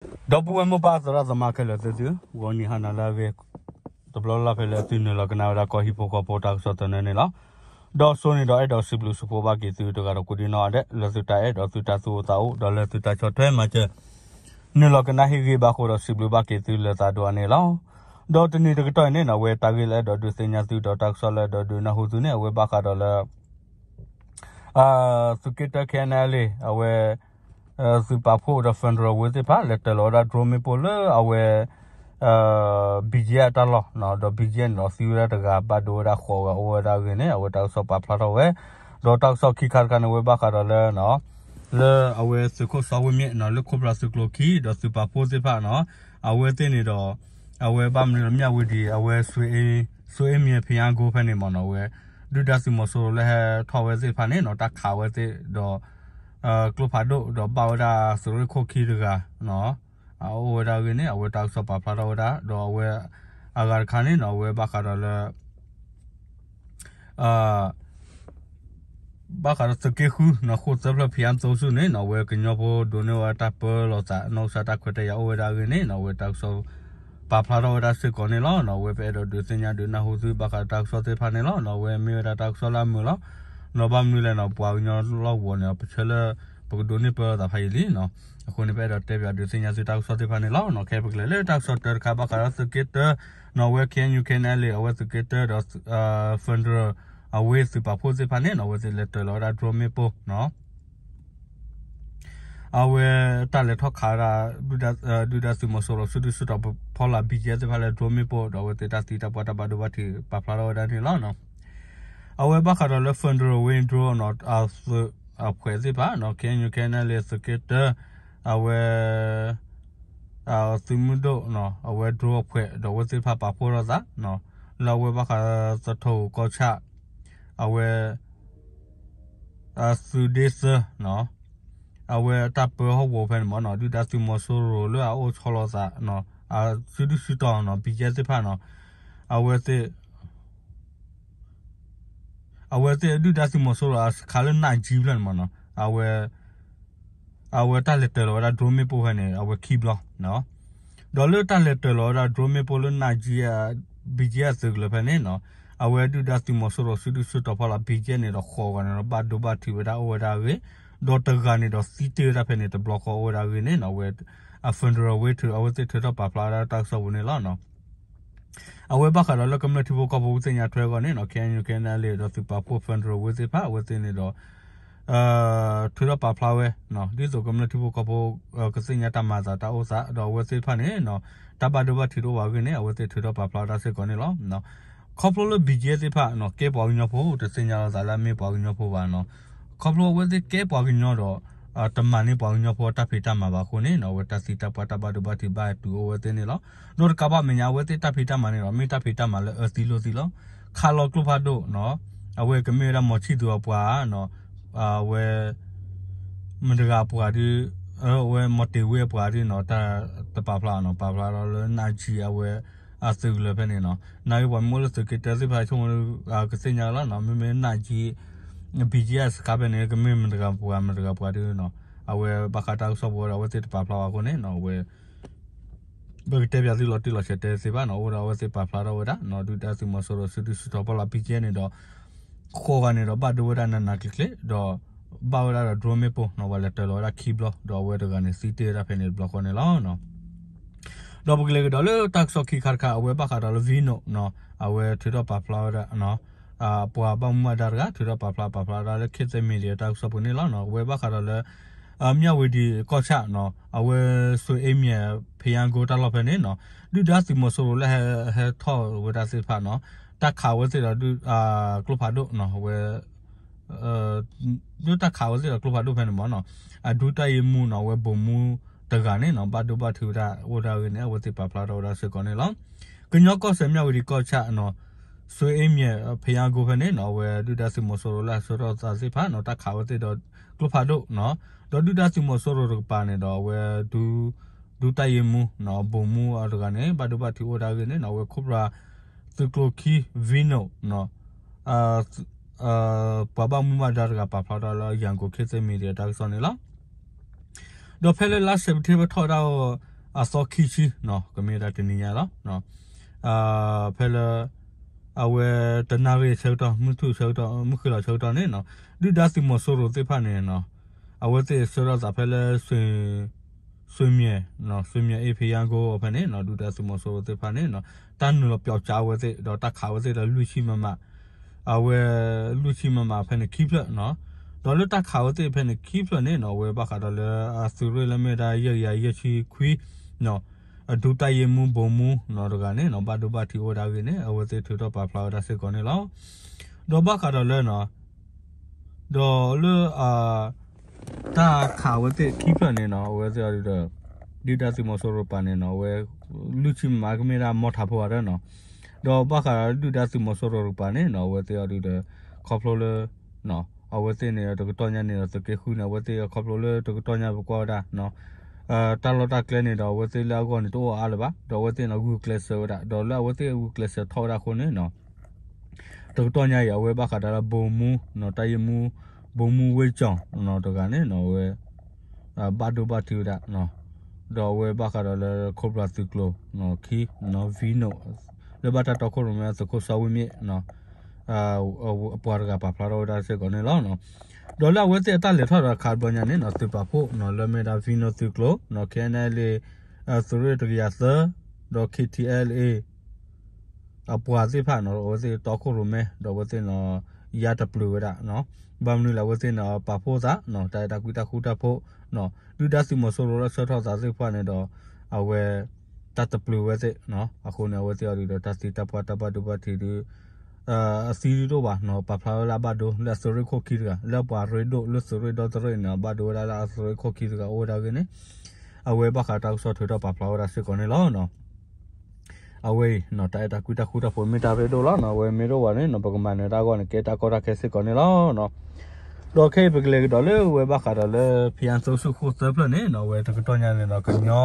ဒီပုၢ်ဝဲၢ်မိၢ်ပၢ်သရၣ်သမါခဲလၢာ်သ့ၣ်သု, ဂီၤနံၤဟါနၤလၢအဂ့ၤ, တဘျီလၢ်လၢ်ဖဲလၢသုနုာ်လီၤကနၣ်ဝဲဒၣ်ကီၢ်ဟံၣ်ဖိဃီဖိတၢ်ကစီၣ်သနၢၣ်န့ၣ်လီၤ. ဒီးစိန့ၣ်ဒီးအဲၣ်ဒိးစံးဘျုးစံးဖှိၣ်ဘၣ်က့ၤသုတဂၤဒီးကိးဒံနီၢ်ဂၤဒဲး လၢသုတၢ်အဲၣ်ဒီးသုတၢ်သူၣ်အိၣ်သးအိၣ် ဒီးလၢသုတၢ်ဆီၣ်ထွဲမၤစၢၤ နုာ်လီၤကနၣ်ဟ့ၣ်ဂံၢ်ဘါဃိဒီးစံးဘျုးဘၣ်က့ၤသုလၢသးဒိၣ်အါန့ၣ်လီၤ. ဒီးတနံၤတကတီၢ်အံၤန့ၣ်နီၣ် အဝဲတၢ်ဂ့ၢ်လၢအဲၣ်ဒိးဒုးသ့ၣ်ညါသုဒီးတၢ်ကစီၣ်လၢအဲၣ်ဒိးဒုးနၢ်ဟူသုန့ၣ် အဝဲဘၣ်ဃးဒီးလၢ သုးက့တၢ ခဲအံၤန့ၣ်လံ အဝဲ သုးပာ်ဖှိၣ်ဒီး federal ဝ့ၢ်သ့ၣ်တဖၣ် လဲၤတၢၤလီၤဝဲဒၣ် drone မ့ၣ်ပိၢ်လၢအဝဲ BGF အတၢ်လီၢ်, ဒီး BGF န့ၣ်ဒီးသံဝဲဒၣ်တဂၤ ဘၣ်ဒိဝဲဒၣ်ဃိးဂၤအိၣ်ဝဲဒၣ်အဂ့ၢ်န့ၣ် အဝဲတၢ်ကစီၣ်ပာ်ဖျါထီၣ်ဝဲ, ဒီးတၢ်ကစီၣ်ခံခါတခါန့ၣ် အဝဲဘၣ်ဃးဒီးလၢ လၢအဝဲသုးခိၣ်စီဝ့မ့ၣ်နီၣ် လၢခိၣ်ဖျါသုးကျိၤခံ ဒီးသုးပာ်ဖှိၣ်သ့ၣ်တဖၣ်နီၣ် အဝဲသ့ၣ်န့ၣ်ဒီး အဝဲဘၣ်မနုၤလၢမၠၣ်ဝတံၤ အဝဲ စွ့အ့မံၤ ဖယါကိ ဖဲန့ၣ်မ့ၢ်နီၣ် အဝဲ ဒုၣ်ဒါသုးမီၤစိရိၤလၢဟဲထီၣ်ဝဲသ့ၣ်တဖၣ်န့ၣ်နီၣ် တၢ်ခးဝဲသ့ၣ်ဒီး ကျိဖးဒိၣ် ဒီးဘၣ်ဝဲဒၣ်သုးရ့ၣ်ခိၣ်ခံတဂၤ အအိၣ်ဝဲဒၣ်အဂ့ၢ်န့ၣ် အဝဲတၢ်ကစီၣ်ပာ်ဖျါထီၣ်ဝဲဒၣ် ဒီးအဝဲ အဂၤတခါန့ၣ်နီၣ် အဝဲဘၣ်ဃးဒီးလၢ ဘၣ်ဃးဒီးသုးက့ဃုနီၣ် ဃိၣ်သၢဖျၢၣ်ဖယါသိဆူၣ်န့ၣ်နီၣ် အဝဲကညီဖိဒိးန့ၢ်ဝဲတၢ်ပၢလီၤသး နီၢ်ကစၢ်တၢ်ခွဲးတၢ်ယာ်အိၣ်ဝဲဒၣ်အဂ့ၢ်န့ၣ်နီၣ် အဝဲတၢ်ကစီၣ်ပာ်ဖျါထီၣ်ဝဲဒၣ်စ့ၢ်ကီးန့ၣ်လီၤ. အဝဲပအဲၣ်ဒိးဒုးသ့ၣ်ညါဒုးနၢ်ဟူသုဘၣ်ဃးဒီးတၢ်ကစီၣ်သ့ၣ်တဖၣ်န့ၣ်လီၤ. အဝဲမ့ၢ်ဝဲဒၣ်တၢ်ကစီၣ်လၢအမုာ်လီၤ. နီၣ် ဘၣ်မနုၤလဲၣ်နီၣ် ပှၤကညီလီၢ်ကဝီၤန့ၣ် ပဆၢလၢ ပကဒိးန့ၢ်ပၢလီၤသးဖးယံာ်လံနီၣ် အဃိန့ၣ် ပအဲၣ်ဒိးတဲပၠးဒုးသ့ၣ်ညါသုတၢ်ကစီၣ်သ့ၣ်တဖၣ်န့ၣ်လီၤ. ခဲအံၤပကလဲၤလၢတၢ်ကစီၣ်တၢတခါ ဘၣ်ဃးဒီးသုးက့တၢ နီၣ် အဝဲ KNU KNLA အဝဲသုးက့တၢဒီး federal အဝ့ၢ်သုးပာ်ဖှိၣ်သ့ၣ်တဖၣ်န့ၣ်နီၣ် အဝဲသ့ၣ်လဲၤတၢၤလီၤဝဲဒၣ် drone မ့ၣ်ပိၢ်နီၣ် အဝဲတၢ်လဲၤထီၣ်ခးဝဲဒၣ် ဒုၣ်ဒါသုးမီၤစိရိၤစုဒုၣ်စုတီၤဖီလာ် BGF သ့ၣ်တဖၣ်လၢ drone မ့ၣ်ပိၢ် ဒီးအဝဲသ့ၣ်တၢ်သံတၢ်ပှၢ်တၢ်ဘၣ်ဒိဘၣ်ထံးပာ်ဖျါထီၣ်ဝဲဒၣ်န့ၣ်လီၤ. အဝဲဘၣ်ဃးဒီးလၢ federal wing drone နီၣ် အသုးအဖှဲးသ့ၣ်တဖၣ်နီၣ် KNU KNLA သုးက့တၢ အဝဲ သုးမုၢ်ဒိၣ်နီၣ် အဝဲ drone အဖှဲး ဒီးအဝဲသ့ၣ်တဖၣ်ပာ်ဖှိၣ်ထီၣ်သး လၢအဝဲဘၣ်ဃးသထူကီၢ်ဆၣ် အဝဲ သုးဒ့သၢ အဝဲတၢ်ပၢဟီၣ်ကဝီၤဖဲန့ၣ်မ့ၢ်နီၣ် ဒုၣ်ဒါသုးမီၤစိရိၤလၢအအိၣ်ဆီလီၤသး စုဒုၣ်စုတီၤနီၣ် BGF သ့ၣ်တဖၣ်နီၣ် အဝဲသ့ၣ် အဝဲသ့ၣ်ဒုၣ်ဒါသုးမီၤစိရိၤအစခါလၢနၢ်ကၠံဖျၢၣ်န့ၣ်မ့ၢ်နီၣ် အဝဲ အဝဲတၢ်လဲၤတၢၤလီၤဝဲဒၣ် drone မ့ၣ်ပိၢ်ဖဲန့ၣ် အဝဲခံဘျီ ဒီးလၢတၢ်လဲၤတၢၤလီၤဝဲဒၣ် drone မ့ၣ်ပိၢ်လၢနၢ်ကၠံ BGF အသုးကလၢၤဖဲန့ၣ်နီၣ် အဝဲဒုၣ်ဒါသုးမီၤစိရိၤစုဒုၣ်စုတီၤဖီလာ် BGF န့ၣ်ဒီးဃိးဂၤန့ၣ်ဒီး ဘၣ်ဒိဘၣ်ထံးဝဲဒၣ်အိၣ်ဝဲဒၣ်အဂ့ၢ် ဒီးတဂၤန့ၣ်ဒီးသံတ့ၢ်ဝဲဒၣ်ဖဲန့ၣ်တဘျီဃီအိၣ်ဝဲဒၣ်အဂ့ၢ်န့ၣ်နီၣ် အဝဲ federal wing အဝဲသ့ၣ်ထုးထီၣ်ပာ်ဖျါဝဲဒၣ်တၢ်ကစီၣ်ပူၤန့ၣ်လီၤ. အဝဲဘၣ်ဃးဒီးလၢကမျၢၢ်ထံဖိကီၢ်ဖိကသ့ၣ်ညါထွဲအဂီၢ်န့ၣ်နီၣ် KNU KNLA ဒီးသုးပာ်ဖှိၣ် federal wing သ့ၣ်တဖၣ် အဝဲသ့ၣ်န့ၣ်ဒီး ထုးထီၣ်ပာ်ဖျါဝဲ ဒ်သိးကမျၢၢ်ထံဖိကီၢ်ဖိ ကသ့ၣ်ညါတၢ်မၤသးတၢ်အိၣ်သး ဒီးအဝဲသ့ၣ်တဖၣ်န့ၣ် တၢ်ဘၣ်ဒိဘၣ်ထံးတအိၣ်ဘၣ်အဂ့ၢ်န့ၣ် အဝဲသ့ၣ်ထုးထီၣ်ပာ်ဖျါဝဲဒၣ်စ့ၢ်ကီးန့ၣ်လီၤ. ခီဖျိလၢ BGF သ့ၣ်တဖၣ် ကဲပှၤကညီဖိ တသ့ၣ်ညါလီၤသးလၢအမ့ၢ်ပှၤကညီဖိဘၣ်နီၣ် ခီဖျိအဝဲသ့ၣ်ကဲပှၤကညီဒီး တမၤန့ၢ်ပှၤကညီဖိတၢ်ဖံးတၢ်မၤဘၣ်အဃိန့ၣ်နီၣ် အဝဲတၢ်သံတၢ်ပှၢ်တၢ်ဘၣ်ဒိဘၣ်ထံးဘၣ်တုၤအိၣ်ဝဲသ့ၣ်န့ၣ်လီၤ. ဒီးတကးဘၣ်မဲာ်ညါ အဝဲသ့ၣ်တၢ်ဖံးတၢ်မၤန့ၣ်ဒီး မ့ၢ်တၢ်ဖံးတၢ်မၤလၢအအၢသံလိာ်သံလီၤ. ခးလီၤကျိဖးဒိၣ်နီၣ် အဝဲကမ့ၢ်ဝဲဒၣ်မီၤဆံၣ်သူၤအပှၤနီၣ် အဝဲ မတၤတဂၤအပှၤဒီး အဝဲမီၤတ့ၤဝ့အပှၤဒီးနီၣ် တၢ်တပာ်ဖျါနီၣ် ပာ်ဖျါထီၣ်လၢနၢ်ကၠံအဝဲ အသုးကလၢၤဖဲန့ၣ်နီၣ် နာ်က့ပှၤမ့ၢ်အိၣ်လၢသုးက့တၢသ့ၣ်တဖၣ်ဆိကမိၣ် ကသ့ၣ်ညါလီၤနီၣ် မ့မ့ၢ်နၢ်ကၠံ BGF စခါဖဲန့ၣ် ကမ့ၢ်မတၤတဂၤပှၤမတၤတဂၤပှၤဒီးနီၣ် အဝဲဘၣ်ဃးတၢ်ကစီၣ်ပူၤဝဲဒီး အဝဲသ့ၣ်တပာ်ဖျါဘၣ်အဃိန့ၣ်နီၣ် အဝဲ ပကတဲပၠးသုလီၤတံၢ်လီၤဆဲးတဲသ့ဘၣ်နီၣ် အိၣ်ဒီးအဝဲသ့ၣ်ပာ်ဖျါထီၣ်ဝဲဒၣ်နီၣ် ဒုၣ်ဒါသုးမီၤစိရိၤစုဒုၣ်စုတီၤဖီလာ် BGF န့ၣ်ဒီး ဃိးဂၤန့ၣ်ဒီးဘၣ်ဒိဝဲဒၣ်နးနးကျံၤကျံၤ ဒီးဘၣ်ဝဲဒၣ်ဒီး drone မ့ၣ်ပိၢ်နီၣ် ပှၤလဲၤတၢၤလီၤဝဲဒၣ်ခံဘျီ ဒီးအဝဲတဂၤန့ၣ်သံတ့ၢ်ဝဲဒၣ်ဖဲန့ၣ်တဘျီဃီန့ၣ်လီၤ. ဒီးပကလဲၤကဒီးလၢတၢ်ကစီၣ်ခံခါတခါ အဝဲဘၣ်ဃးဒီးလၢ Vino နီၣ် အဝဲထုးထီၣ်ပာ်ဖျါဝဲဒၣ် ပှၤဘၣ်မူဘၣ်ဒါတဂၤ ထုးထီၣ်ပာ်ဖျါ ပာ်ဖျါဝဲဒၣ်လၢ ခေတ်သစ် Media တၢ်ကစီၣ်ပူၤန့ၣ်လီၤ. အဝဲဘၣ်ဃးဒီးလၢ မၠၣ်ဝတံၤကီၢ်ဆၣ်နီၣ် အဝဲ စွ့အ့မၠဲၣ် ဖယါကိတၢ်လီၢ်ဖဲန့ၣ်နီၣ် ဒုၣ်ဒါသုးမီၤစိရိၤလၢဟဲထီၣ်ဝဲဒၣ်သ့ၣ်တဖၣ်နီၣ် တၢ်ခးဝဲသ့ၣ်ဒီး ကျိဖးဒိၣ်နီၣ် အဝဲ ဒ်တၢ်ခးဝဲသ့ၣ်ဒီးကျိဖးဒိၣ်ဖဲန့ၣ်မ့ၢ်နီၣ် အဒုတပ်ရင်းမှူးနီၣ် အဝဲဗိုလ်မှူးတဂၤန့ၣ်နီၣ် ဘၣ်ဒိဘၣ်ထံးဝဲဒၣ်အိၣ်ဝဲဒၣ်အဂ့ၢ်န့ၣ် အဝဲသ့ၣ်ပာ်ဖျါထီၣ်ဝဲဒၣ်စ့ၢ်ကီးန့ၣ်လီၤ. ကညီကီၢ်စဲၣ် မၠၣ်ဝတံၤကီၢ်ဆၣ်နီၣ် စွ့အ့မၠဲၣ် ဖယါကိဖဲန့ၣ်နီၣ် အဝဲဒုၣ်ဒါသုးမီၤစိရိၤလၢအဆှၢထီၣ်သးသ့ၣ်တဖၣ်နီၣ် တၢ်ခးဝဲသ့ၣ်ဒီးကျိဖးဒိၣ်နီၣ် ဒီးဒုၣ်ဒါသုးမီၤစိရိၤတကပၤန့ၣ်ဒီးအဝဲ ဒုတပ်ရင်းမှူးနီၣ် ဗိုလ်မှူးအတဂၤန့ၣ် ဘၣ်ဒိဘၣ်ထံးအိၣ်ဝဲဒၣ်အဂ့ၢ်န့ၣ်နီၣ် အဝဲခိၣ်ပြၢ သုးကျိၤခံ Vino နီၣ် ပှၤဘၣ်မူဘၣ်ဒါတဂၤပာ်ဖျါထီၣ်လၢ Yangon ခေတ်သစ် Media တၢ်ကစီၣ်န့ၣ်လီၤ. ဒီးဖဲလၢလါ September ထီၣ်ဝဲဒၣ်အဂီၢ် အသီခံဆံ ကမ့ၢ်ဒၣ်တနံၤညါလီၤ. ဖဲလၢ အဝဲတနၣ်ရံၣ်ဆၢကတီၢ် မုၢ်ထူၣ်ဆၢကတီၢ် မုၢ်ဃ့ၢ်လီၤဆၢကတီၢ်န့ၣ်နီၤ ဒုၣ်ဒါသုးမီၤစိရိၤသ့ၣ်တဖၣ်န့ၣ်နီၤ အဝဲသ့ၣ်ဆှၢထီၣ်သးဖဲလၢ ဆွေမြိုင် ဆွေမြိုင် အ့ဖံယါကိ ဖဲန့ၣ်နီၤ ဒုၣ်ဒါသုးမီၤစိရိၤသ့ၣ်တဖၣ်န့ၣ်နီၤ တၢ်နုာ်လီၤပျီကၠါအဝဲသ့ၣ် ဒီးတၢ်ခးဝဲသ့ၣ်ဒီးလွံၢ်ဆံမမ အဝဲ လွံၢ်ဆံမမဖဲန့ၣ်ခံဖျၢၣ်နီၤ ဒီးလၢတၢ်ခးဝဲသ့ၣ်ဖဲန့ၣ်ခံဖျၢၣ်န့ၣ်နီၤ အဝဲဘၣ်ဃးဒီးလၢ အသုးရ့ၣ်လၢမ့ၢ်ဒၣ်ယဲၢ်ကယၤယဲၢ်ဆံခွံနီၤ အဒူတၢ်ယ့ၢ်မူဘိမူနီၤတဂၤန့ၣ်နီၤ ဘၣ်ဒိဘၣ်ထံးအိၣ်ဝဲဒၣ်အဂ့ၢ်န့ၣ် အဝဲသ့ၣ်ထုးထီၣ်ပာ်ဖျါဝဲဒၣ်စ့ၢ်ကီးန့ၣ်လီၤ. ဒီးဘၣ်ဃးဒီးလၢနီၤ ဒီးလၢ တၢ်ခးဝဲသ့ၣ်ခံဖျၢၣ်န့ၣ်နီၤ အဝဲသ့ၣ်အီၤဒုးဒီး ဒုၣ်ဒါသုးမီၤစိရိၤတကပၤန့ၣ်နီၤ အဝဲ လွံၢ်ဆံမမကမ့ၢ်ဒၣ်မီထးဖိအီၤဒီးနီၤ ဒီးဘၣ်ဃးဒီးဒုၣ်ဒါသုးမီၤစိရိၤတကပၤန့ၣ်နီၤ အဝဲသ့ၣ်အီၤဒုးဒီး ခီဖျိလၢ အဝဲသ့ၣ်န့ၣ်တကတီၢ်ညါန့ၣ်ဒီး သုးက့ဃုန့ၣ် အဝဲသ့ၣ်ခီဖျိလၢတကတီၢ်ညါပကွၢ်ဝဲဒၣ် တၢ်လီၢ်တၢ်ကျဲန့ၣ်ဒီး အဝဲသ့ၣ်လၢအဂီၢ်န့ၣ်တအိၣ်အါလၢၤဘၣ် ဒီးအဝဲသ့ၣ်န့ၣ်ဂုာ်ကျဲးစၢးဝဲဒၣ် ဒီးလၢအဝဲသ့ၣ်ဂုာ်ကျဲးစၢးထီၣ်ဝဲဒၣ်အဃိန့ၣ်နီၤ တကတီၢ်ညါအံၤ အဝဲဘၣ်ဃးဒီးလၢဘိမူ တၢ်ယ့ၢ်မူ ဘိမူဝ့ၢ်ကၠီၣ်နီၤတဂၤန့ၣ်နီၤ အဝဲ ဘၣ်ဒိဘၣ်ထံးဝဲဒၣ် ဒီးအဝဲဘၣ်ဃးဒီးလၢ Cobra သုးကျိၤ ခံ Vino လၢဘၣ်တၢ်တီခိၣ်ရိၣ်မဲသုးခိၣ်စီဝ့မ့ၣ် အပှၤတဂၤပာ်ဖျါထီၣ်ဝဲဒၣ်စ့ၢ်ကီးန့ၣ်လီၤ. ဒီးလၢအဝဲသ့ၣ်အတၢ်လဲၤထီၣ်ဒီးခးတဘျီညါန့ၣ်နီၤ သုးပာ်ဖှိၣ်နီၤ လၢမ့ၢ်ဒၣ် Vino သုးကျိၤ KNLA သုးရ့ၣ်တကယၤသၢ ဒီး KTLA အပှၤသ့ၣ်တဖၣ်နီၤ အဝဲသ့ၣ်တီခိၣ်ရိၣ်မဲ ဒီးအဝဲသ့ၣ်နီၤ ယါတပျုာ်ဝဲဒၣ်နီၤ ဘၣ်မနုၤလဲၣ် အဝဲသ့ၣ်န့ၣ်ပာ်ဖှိၣ်သးနီၤ တၢ်အဲၣ်တၢ်ကွံတၢ်ဃူတၢ်ဖိးနီၤ ဒုၣ်ဒါသုးမီၤစိရိၤလၢဆှၢထီၣ်သးသ့ၣ်တဖၣ်န့ၣ်ဒီး အဝဲ တၢ်တပျုာ်ဝဲသ့ၣ်နီၤ အဃိန့ၣ် အဝဲသ့ၣ်အီၤဒုးဒီးတၢ်သံတၢ်ပှၢ်တၢ်ဘၣ်ဒိဘၣ်ထံးဒုး အသံဒုးတအိၣ်ဘၣ်နီၤ ပာ်ဖျါဝဲလၢအဘၣ်ဒိ လၢအသုးရ့ၣ်ခိၣ်ခံတဂၤ လၢပှၤရ့ဒိၣ်လၢသုးရ့ၣ်ဒီသရ့ၣ်န့ၣ် အဘၣ်ဒိဝဲဒၣ်လၢအသုးရ့ၣ်ခိၣ်ခံတဂၤအိၣ်ဝဲဒၣ်အဂ့ၢ်န့ၣ် အဝဲဘၣ်ဃးတၢ်ကစီၣ်ထုးထီၣ်ပာ်ဖျါဝဲဒၣ်စ့ၢ်ကီးန့ၣ်လီၤ. အဝဲအံၤ တၢ်အဲၣ်တၢ်ကွံတၢ်ဃူတၢ်ဖိးမ့ၢ်တၢ်ရ့ဒိၣ်လီၤနီၤ အဝဲမ့ၢ်တအိၣ်ဘၣ်န့ၣ်နီၤ ပကမၤနၢၤတၢ်အဂီၢ်န့ၣ် ကဲတၢ်ကီတၢ်ခဲစ့ၢ်ကီးန့ၣ်လီၤ. ဒီးခဲအံၤပကလဲၤကဒီးလၢအဝဲဘၣ်ဃးဒီးလၢ ဖံအသိဆူၣ်ဃိၣ်သၢဖျၢၣ်န့ၣ်နီၤ အဝဲတကတီၢ်ညါန့ၣ်ဒီး ကည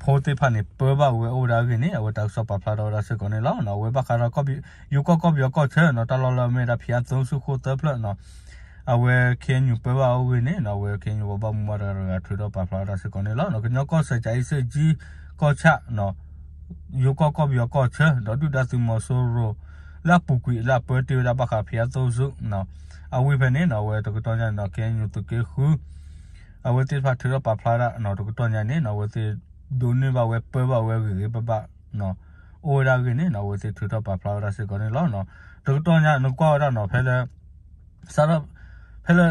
ီဖိသ့ၣ်တဖၣ်န့ၣ် ပၢဘၣ်ဝဲအိၣ်ဝဲဒၣ်အဂ့ၢ်န့ၣ် အဝဲတၢ်ကစီၣ်ပာ်ဖျါထီၣ်ဝဲဒၣ်စ့ၢ်ကီးန့ၣ်လီၤ. အဝဲဘၣ်ဃးဒီး ယိၤကီၢ်ကီၢ်ပယီၤကီၢ်ဆၢနီၤ တၢ်လီၢ်လၢအမ့ၢ်ဒၣ် ဖံအသိဆူၣ်ဃိၣ်သၢဖျၢၣ်နီၤ အဝဲ KNU ပၢဘၣ်အဂ့ၢ်န့ၣ်နီၤ အဝဲ KNU ပှၤဘၣ်မူဘၣ်ဒါတဂၤထုးထီၣ်ပာ်ဖျါဝဲဒၣ်စ့ၢ်ကီးန့ၣ်လီၤ. ကညီကီၢ်စဲၣ်ကၠၤအ့စ့ၣ်ကၠံကီၢ်ဆၣ်နီၤ ယိၤကီၢ်ကီၢ်ပယီၤကီၢ်ဆၢ ဒီးဒုၣ်ဒါသုးမီၤစိရိၤ လၢအပူၤကွံာ်လၢအပၢတ့ၢ်ဝဲဒၣ်ဘၣ်ဃးဖံအသိဆူၣ်နီၤ အဝဲဖဲန့ၣ်နီၤ အဝဲတကတီၢ်ညါန့ၣ်နီၤ KNU သုးက့ဃု အဝဲသ့ၣ်တဖၣ်ထုးထီၣ်ပာ်ဖျါဒၣ်နီၤ တကတီၢ်ညါန့ၣ်နီၤ အဝဲသ့ၣ်ဒိးန့ၢ်ဘၣ်ဝဲပၢဘၣ်ဝဲဂ့ၤဂ့ၤဘၣ်ဘၣ်နီၤ အိၣ်ဝဲဒၣ်အဂ့ၢ်န့ၣ်နီၤ အဝဲသ့ၣ်ထုးထီၣ်ပာ်ဖျါဝဲဒၣ်စ့ၢ်ကီးန့ၣ်လီၤ. တကတီၢ်ညါနကွၢ်ဝဲဒၣ်နီၤ ဖဲလၢ စးထီၣ် ဖဲလၢ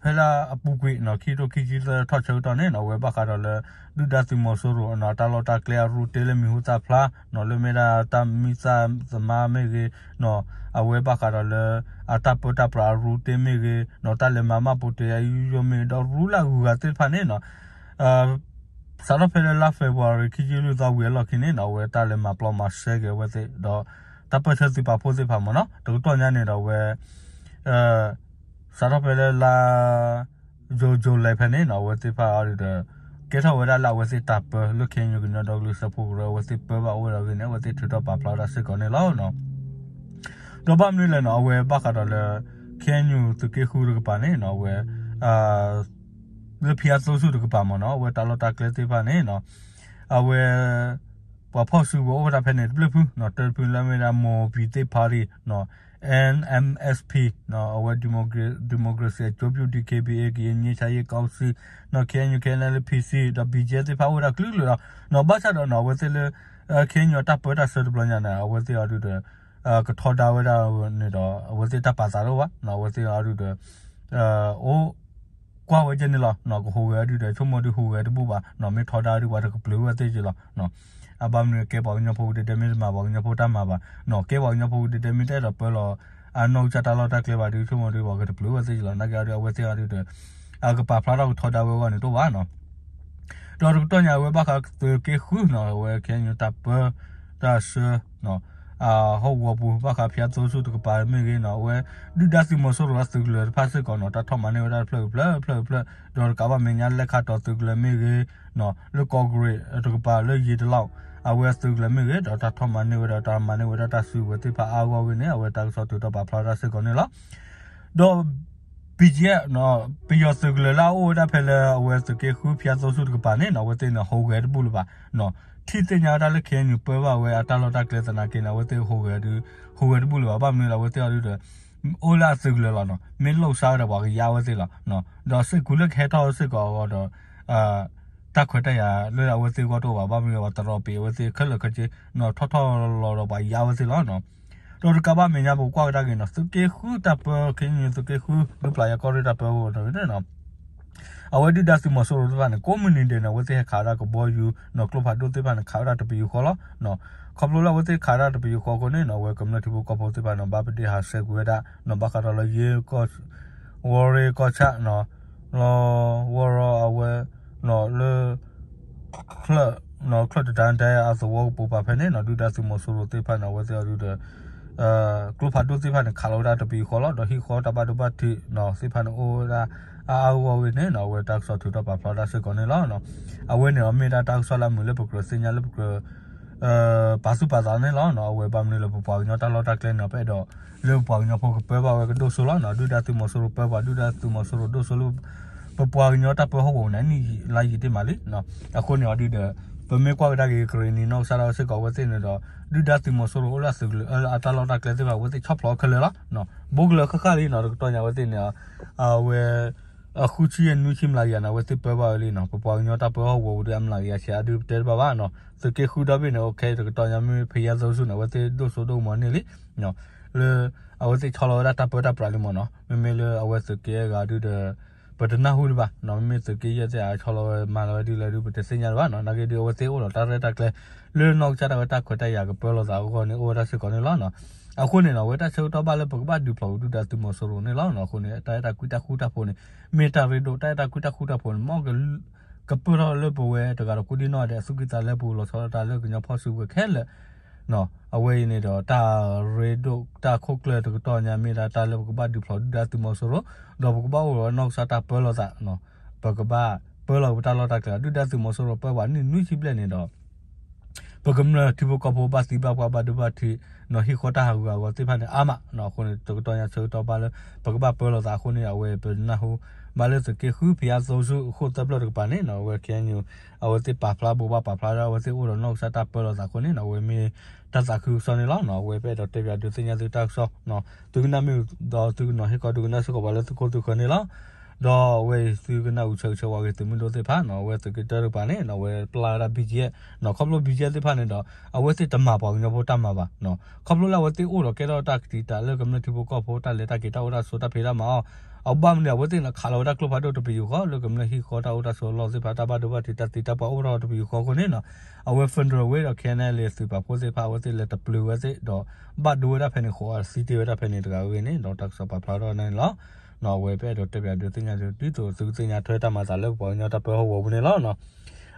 ဖဲလၢအပူၤကွံာ်နီၤ ခံကထိခံဆံသၢထီၣ်ဆၢကတီၢ်န့ၣ်နီၤ အဝဲဘၣ်ဃးဒီးလၢ ဒုၣ်ဒါသုးမီၤစိရိၤနီၤ တၢ်လီၢ်တၢ်ကျဲအရူတ့လၢမံၤဟူသၣ်ဖျါနီၤ လၢမ့ၢ်ဒၣ်တၢ်မံသၣ်သမါမ့ၢ်ဂ့ၤနီၤ အဝဲဘၣ်ဃးဒီးလၢ အတၢ်ပၢတၢ်ပြးအရူတ့မ့ၢ်ဂ့ၤနီၤ တၢ်လဲၤမၤမၢ်ပိာ်တ့ၢ်အယိယိမ့ၢ်ဂ့ၤ ဒီးရူလၢအဂုၤအဂၤသ့ၣ်တဖၣ်န့ၣ်နီၤ စးထီၣ်ဖဲလၢလါ February ခံဆံလွံၢ်သီဝံၤအလီၢ်ခံန့ၣ်နီၤ အဝဲတၢ်လဲၤမၤပျီမၤစဲက့ၤအဝဲသ့ၣ် ဒီး တၢ်ပၢၢ်ဆၢသုးပာ်ဖှိၣ်သ့ၣ်တဖၣ်မ့ၢ်နီၤ တကတီၢ်ညါန့ၣ်ဒီးအဝဲ စးထီၣ်ဖဲလၢလါ June July ဖဲန့ၣ်နီၤ အဝဲသ့ၣ်တဖၣ်အီၤဒုးဒီး ကဲထီၣ်ဝဲဒၣ်လၢအဝဲသ့ၣ်တၢ်ပၢ လၢ KNU ကညီဒီကလုာ်စၢဖှိၣ်ကရၢ အဝဲသ့ၣ်ပၢဘၣ်အိၣ်ဝဲဒၣ်အဂ့ၢ်န့ၣ် အဝဲသ့ၣ်ထုးထီၣ်ပာ်ဖျါဝဲဒၣ်စ့ၢ်ကီးန့ၣ်လီၤ. ဒီးဘၣ်မနုၤလဲၣ်နီၤ အဝဲဘၣ်ဃးဒီးလၢ KNU သုးက့ဃုတကပၤန့ၣ်နီၤ အဝဲ လၢဖံအသိဆူၣ်တကပၤမ့ၢ်နီၤ အဝဲတၢ်လီၢ်တၢ်ကျဲသ့ၣ်တဖၣ်န့ၣ်နီၤ အဝဲ ပှၤဖီၣ်စုကဝဲၤအိၣ်ဝဲဒၣ်ဖဲန့ၣ်တဖျၢၣ်ဖုနီၤ တဖျၢၣ်ဖုလၢမ့ၢ်ဒၣ် Mawpy State Party နီၤ NMSP နီၤ အဝဲ Democracy အကျိုးပြု DKBA ကရင်ငြိမ်းချမ်းရေးကောင်စီ နီၤ KNU KNLA PC ဒီး BGF သ့ၣ်တဖၣ်အိၣ်ဝဲဒၣ်ကလုာ်ကလုာ်လီၤနီၤ ဘၣ်ဆၣ်ဒီးနီၤ အဝဲသ့ၣ်လၢ KNU အတၢ်ပၢတၢ်ဆှၢတဘျီညါန့ၣ် အဝဲသ့ၣ်အီၤဒုးဒီး ကထီဒါဝဲဒၣ်န့ၣ်ဒီး အဝဲသ့ၣ်တၢ်ပာ်သးတအိၣ်ဘၣ်နီၤ အဝဲသ့ၣ်အီၤဒုးဒီး အိၣ်ကွၢ်ဝဲကဲန့ၣ်လီၤနီၤ ကဟူးဂဲၤဒုးဒီး ဆိကမိၣ်ဒုးဟူးဂဲၤတဘူၣ်ဘၣ်နီၤ မ့ၢ်ထီဒါဒုးပှၤတကပျုာ်ဝဲသ့ၣ်က့လီၤနီၤ အဘၣ်မနုၤကဲပှၤကညီဖိကဒဲဒဲ မ့ၢ်တမၤပှၤကညီဖိတၢ်မၤဘၣ်နီၤ ကဲပှၤကညီဖိကဒဲဒဲ မ့ၢ်တအဲၣ်ဒိးပၢလီၤ အနီၢ်ကစၢ်တၢ်လီၢ်တၢ်ကျဲဘၣ်ဒုး ဆိကမိၣ်ဒုးပှၤကတပျုာ်ဝဲသ့ၣ်က့လီၤ နာ်က့အီၤဒုး အဝဲသ့ၣ်အီၤဒုးဒီး အကပာ်ဖျါထီၣ်ကထီဒါဝဲအဂီၢ်န့ၣ်တအိၣ်ဘၣ်နီၤ ဒီးတကတီၢ်ညါအဝဲဘၣ်ဃးသုးက့ဃုနီၤ အဝဲ KNU တၢ်ပၢ တၢ်ဆှၢ ဟီၣ်ကဝီၤပူၤ ဘၣ်ဃးဖံအသိဆူၣ်တကပၤမ့ၢ်ဂ့ၤနီၤ အဝဲ ဒုၣ်ဒါသုးမီၤစိရိၤအသုးကလၢၤတဖၣ်စ့ၢ်ကီးနီၤ တၢ်ထီၣ်မၤန့ၢ်ဝဲဒၣ်တဖျၢၣ်ကဖျၢၣ် တဖျၢၣ်ကဖျၢၣ် ဒီးတကးဘၣ်မဲာ်ညါလဲၤခးတီၤသုးကလၢၤမ့ၢ်ဂ့ၤနီၤ လၢကီၢ်ကရ့ၣ်တကပၤ လၢယံၤတလီၢ် အဝဲအသုးကလၢၤမ့ၢ်ဂ့ၤ ဒီးတၢ်ထီၣ်မၤန့ၢ်ဝဲဒၣ် တၢ်မၤန့ၢ်ဝဲဒၣ်တၢ်စုကဝဲၤသ့ၣ်တဖၣ်အါဂီၢ်ဂ့ၤန့ၣ် အဝဲတၢ်ကစီၣ်ထုးထီၣ်ပာ်ဖျါဝဲဒၣ်စ့ၢ်ကီးန့ၣ်လီၤ. ဒီး ပယီၤသုးကလၢၤလၢအအိၣ်ဝဲဒၣ်ဖဲလၢအဝဲသုးက့ဃုဖၠါသိဆူၣ်တကပၤန့ၣ်နီၤ အဝဲသ့ၣ်န့ၣ် ဟူးဂဲၤတဘူၣ်လၢၤဘၣ်နီၤ. ထံၣ်သ့ၣ်ညါဝဲဒၣ်လၢ KNU ပၢဘၣ်ဝဲအတၢ်လီၢ်တၢ်ကျဲသနာ်က့န့ၣ် အဝဲသ့ၣ်ဟူးဂဲၤဒုး ဟူးဂဲၤတဘူၣ်လၢၤဘၣ်. ဘၣ်မနုၤလဲၣ် အဝဲသ့ၣ်အီၤဒုးဒီး အိၣ်လၢအသုးကလၢၤလီၤနီၤ. မ့ၢ်လိၣ်စါဝဲဒီးပှၤကယါဝဲသ့ၣ်လီၤ. ဒီးစ့ၢ်ကီးလၢကဟဲထီၣ်စ့ၢ်ကီးအဂီၢ်ဒီး တၢ်ခွဲးတၢ်ယာ်လၢအဝဲသ့ၣ်အဂီၢ်တအိၣ်ဘၣ်. ဘၣ်မနုၤလဲၣ် ပှၤတရီပံးအဝဲသ့ၣ်ခဲလၢာ်ခဲဆ့နီၤ ထီၣ်ထီၣ်လီၤလီၤဒီးပှၤယါဝဲသ့ၣ်လီၤနီၤ. ဒီးတကးဘၣ်မဲာ်ညါပကွၢ်ကဒါက့ၤနီၤ သုးက့ဃုတၢ်ပၢ KNU သုးက့ဃု ဒူပျၢ်ယၤကီၢ်ရ့ၣ်တၢ်ပၢအဂီၢ်န့ၣ်နီၤ အဝဲဒုၣ်ဒါသုးမီၤစိရိၤသ့ၣ်တဖၣ်န့ၣ် ကိးမုၢ်နံၤဒဲးန့ၣ် အဝဲသ့ၣ်ဟဲခးဝဲဒၣ်ကဘီယူၤနီၤ ကျိဖးဒိၣ်သ့ၣ်တဖၣ်န့ၣ် ခးဝဲဒၣ်တပယူာ်ဃီလီၤ. ခီဖျိလၢအဝဲသ့ၣ်ခးဝဲဒၣ်တပယူာ်ဃီအဃိန့ၣ်နီၤ အဝဲကမျၢၢ်ထံဖိကီၢ်ဖိသ့ၣ်တဖၣ်န့ၣ် ဘၣ်ပဒ့ၣ်ဟးဆှဲးကွံာ်ဝဲဒၣ်နီၤ ဘၣ်ဃးဒီးလၢယ့ ဝီရ့ကီၢ်ဆၣ်နီၤ လီၤဝီရီအဝဲနီၤလၢ ချၢၣ်နီၤ ချၢၣ်တဒါဒဲအသဝီကပိာ်ပၤဖဲန့ၣ်နီၤ ဒုၣ်ဒါသုးမီၤစိရိၤသ့ၣ်တဖၣ်န့ၣ် အဝဲသ့ၣ်အီၤဒုးဒီး ကျိဖးဒိၣ်သ့ၣ်တဖၣ်န့ၣ် ခးလီၤဝဲဒၣ်တပယူာ်ဃီလီၤ. ဒီးဟံၣ်ဃီတၢ်ဘၣ်ဒိဘၣ်ထံးနီၤသ့ၣ်တဖၣ်န့ၣ် အိၣ်ဝဲဒၣ်အါအါဂီၢ်ဂီၢ်န့ၣ်နီၤ အဝဲတၢ်ကစီၣ်ထုးထီၣ်ပာ်ဖျါဒၣ်စ့ၢ်ကီးန့ၣ်လီၤ. အဝဲန့ၣ်အီၤမ့ၢ်ဒၣ်တၢ်ကစီၣ်လၢအမုာ်လၢပကြၢးသ့ၣ်ညါလၢပကြၢး ပာ်သူၣ်ပာ်သးန့ၣ်လီၤ. အဝဲဘၣ်မနုၤလၢပပှၤကညီတၢ်လီၢ်တၢ်ကျဲန့ၣ် ပအဲၣ်ဒိးလၢပပှၤကညီဖိကပၢဘၣ်ဝဲကဒိၣ်စိလီၤ. ဒုၣ်ဒါသုးမီၤစိရိၤပၢပှၤဒုၣ်ဒါသုးမီၤစိရိၤဒိၣ်စိလၢ ပပှၤကညီတၢ်ပၢဟီၣ်ကဝီၤန့ၣ် နံၣ်လါယံာ်တ့ၢ်မးလံ. အဃိန့ၣ်အီၤဒုးဒီး ပမ့ၢ်ကွၢ်ကဒါက့ၤကရ့ၣ်နံၤနီၢ်ကစၢ်ဒၣ်ဝဲစ့ၢ်ကီးအဝဲသ့ၣ်န့ၣ်ဒီး ဒုၣ်ဒါသုးမီၤစိရိၤအိၣ်လၢအသုးကလၢၤအတၢ်လီၢ်တၢ်ကျဲသ့ၣ်တဖၣ် အဝဲသ့ၣ်ဆီၣ်ဖျိးခဲလၢာ်လီၤ. ဘိကလၢာ်ဃၣ်ဃၣ်လံနီၤ တကတီၢ်ညါအဝဲသ့ၣ်န့ၣ် အဝဲ အဃုဆံယဲၢ်နွံဆံမျးကယၤန့ၣ် အဝဲသ့ၣ်ပၢဘၣ်ဝဲလံနီၤ. ပပှၤကညီတၢ်ပၢဟီၣ်ကဝီၤပူၤဒီးအမျးကယၤဆံးအါဒုးပတဲတဘၣ်ဘၣ်နီၤ. သုးက့ဃုဒီဘ့ၣ်န့ၣ် အိၣ်ခဲ တကတီၢ်ညါမ့ၢ်ဖဲယဲၢ်သိဆူၣ်န့ၣ် အဝဲသ့ၣ်ဒိၣ်စိဒိၣ်ကမီၤန့ၢ်လံ လၢ အဝဲသ့ၣ်ဆီလီၤဝဲဒၣ်တၢ်ပၢတၢ်ပြးလံမ့ၢ်နီၤ. မ့မ့ၢ်လၢအဝဲသုးက့အဂၤဒုးဒီး ပတနၢ်ဟူလၢၤဘၣ်နီၤ. မ့မ့ၢ်သုးက့ယဲၢ်သ့ၣ်အဆီလီၤဝဲမၤလီၤဝဲဒ်လဲၣ်ဒုး ပတသ့ၣ်ညါလၢၤဘၣ်နီၤ. နာ်က့ဒုး အဝဲသ့ၣ်အိၣ်ဒီးတၢ်ရဲၣ်တၢ်ကျဲၤ လၢနီၢ်ကစၢ်ဒၣ်ဝဲတၢ်ခွဲးတၢ်ယာ်ကပၢလီၤသးအဂီၢ်န့ၣ် အိၣ်ဝဲဒၣ်စ့ၢ်ကီးန့ၣ်လီၤ. အဃိန့ၣ်နီၤ အဝဲတၢ်ဆၢကတီၢ်ဘၣ်လၢပကဘၣ်ဒုးဖျိးဒုၣ်ဒါသုးမီၤစိရိၤန့ၣ်လီၤ. အဃိန့ၣ် တၢ်အဲၣ်တၢ်ကွံတၢ်ဃူတၢ်ဖိးန့ၣ် မ့ၢ်တၢ်ရ့ဒိၣ် တၢ်အဲၣ်တၢ်ကွံတၢ်ဃူတၢ်ဖိးန့ၣ် မ်က ကပၢၢ်ထီၣ်လၢပဝဲတဂၤဒီးကိးဒံနီၢ်ဒဲး အသူၣ်ကံၢ်သးလဲပူၤ လီၤဆီဒၣ်တၢ်လၢကညီဖီၣ်စုကဝဲၤခဲလၢာ် အဝဲအံၤန့ၣ်ဒီး တၢ်ရ့ဒိၣ်တၢ်ခိၣ်ကျၢၢ်တကတီၢ်ညါ မ့ၢ်ဒၣ်တၢ်လၢပကဘၣ်ဒုးဖျိးဒုၣ်ဒါသုးမီၤစိရိၤ ဒီးပကဘၣ်အိၣ်ဒီးနီၢ်ကစၢ်တၢ်ပၢလီၤသး ပကဘၣ်ပၢလီၤပတၢ်လီၢ်တၢ်ကျဲၤ ဒုၣ်ဒါသုးမီၤစိရိၤပၢပှၤနံၣ်နွံဆံဘျဲၣ်န့ၣ်ဒီး ပကမျၢၢ်ထံဖိကီၢ်ဖိဘၣ်သံဘၣ်ပှၢ်ဘၣ်ဒိဘၣ်ထံး နီၤဟံၣ်ဃီတၢ်ဟးဂူာ်ဟးဂီၤသ့ၣ်တဖၣ်န့ၣ် အါမးနီၤ. အဃိန့ၣ် တကတီၢ်ညါဆၢကတီၢ်ဘၣ်လၢ ပကဘၣ်ပၢလီၤသးအဃိန့ၣ် အဝဲပနၢ်ဟူ ဘၣ်လၢသုးက့ဃုဖဲအသိဆူၣ်အဃိၣ်သၢဖျၢၣ်တကပၤန့ၣ်နီၤ အဝဲ KNU အဝဲသ့ၣ်ပာ်ဖျါဘိးဘၣ်ပာ်ဖျါဒီး အဝဲသ့ၣ်အိၣ်ဒီးနီၢ်ကစၢ်တၢ်ပၢလီၤသးအဃိန့ၣ်နီၤ အဝဲမ့ၢ်တၢ်သးခုကစီၣ်န့ၣ်လီၤ. အဝဲပအဲၣ်ဒိးတဲပၠးဒုးသ့ၣ်ညါသုတၢ်ကစီၣ် သုကနၣ်မ့ၢ်ဒီးသုကနီၤဟ့ၣ်ခီဒုးကနၣ်စ့ၢ်ကီးပှၤလၢသုခိၣ်သုဃၢၤန့ၣ်လီၤ. ဒီးအဝဲအံၤသုကနၣ်အူဆၢကဆၢဝါက့ၤသုးမုၢ်ဒိၣ်သ့ၣ်တဖၣ်နီၤ အဝဲသုးက့တၢတကပၤန့ၣ်နီၤ အဝဲပျၢ်ဝဲဒၣ် BGF နီၤ ခီဖျိ BGF သ့ၣ်တဖၣ်န့ၣ်ဒီး အဝဲသ့ၣ်တမၤပှၤကညီဖိတၢ်မၤဘၣ်နီၤ ခီဖျိလၢအဝဲသ့ၣ်အိၣ်ဒီးကဲထီၣ်တၢ်ကတံာ်တာ်လၢကမျၢၢ်ထံဖိကီၢ်ဖိတၢ်လဲၤတၢ်က့ၤတၢ်အိၣ်တၢ်ဆိးတၢ်ဖံးတၢ်မၤအီၤ အဘၣ်မနုၤအဝဲသ့ၣ်န့ၣ် ခးလီၤဝဲဒၣ်ကျိဖးဒိၣ်တပယူာ်ဃီ လၢကမျၢၢ်ဟံၣ်ဃီတၢ်အိၣ်တၢ်ဆိးအလီၢ်သ့ၣ်တဖၣ် တၢ်ဘၣ်ဒိဘၣ်ထံးတၢ်သံတၢ်ပှၢ်အိၣ်ထီၣ်တပယူာ်ဃီအဃိန့ၣ်နီၤ အဝဲ federal ဝဲဒီး KNLA သုးပာ်ဖှိၣ်သ့ၣ်တဖၣ် အဝဲသ့ၣ်လဲၤတပျုာ်ဝဲသ့ၣ်ဒီး ဘၣ်ဒိဝဲဒၣ်ဖဲန့ၣ် ဃိးသံတ့ၢ်ဝဲဒၣ်ဖဲန့ၣ်တဂၤအဂ့ၢ်န့ၣ် ဒီးတၢ်ကစီၣ်ပာ်ဖျါထီၣ်န့ၣ်လီၤ. အဝဲပအဲၣ်ဒိးတဲပၠးဒုးသ့ၣ်ညါသု ဒ်သိးသုကသ့ၣ်ညါထွဲတၢ်မၤသးလၢပပှၤကညီတၢ်ပၢဟီၣ်ကဝီၤပူၤန့ၣ်လီၤ.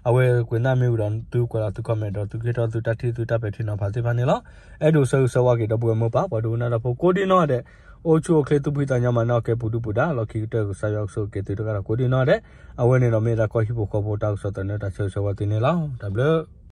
အဝဲကွဲးနၢ်မ့ၢ်ဝံၤဒီး သုကွဲးလီၤသု comment ဒီးသုကဟ့ၣ်ထီၣ်သုတၢ်ထံၣ်သုတၢ်ပဲာ်ထံနီၤဖးသ့ၣ်တဖၣ်န့ၣ်လီၤ. အဲၣ်ဒိးဆၢဂ့ၤဆၢဝါက့ၤဒီပုၢ်ဝဲၢ်မိၢ်ပၢ် ပှၤဒိကနၣ်တၢ်ဖိကိးဒံနီၢ်ဒဲး အိၣ်ဆူၣ်အိၣ်ချ့သူၣ်ဖှံသးညီမၤနၢၤအီၤကဲပူၤဒုပူၤဒါ လီၢ်ခံကတၢၢ်ကစၢ်ယွၤကဆိၣ်ဂ့ၤက့ၤသုတဂၤဒီးကိးဒံနီၢ်ဒဲး အဝဲန့ၣ်ဒီးမ့ၢ်ဒၣ်ကီၢ်ဟံၣ်ဖိဃီဖိတၢ်ကစီၣ်သန့တၢ်ဆၢဂ့ၤဆၢဝါသုန့ၣ်လီၤ. တၢ်ဘျုး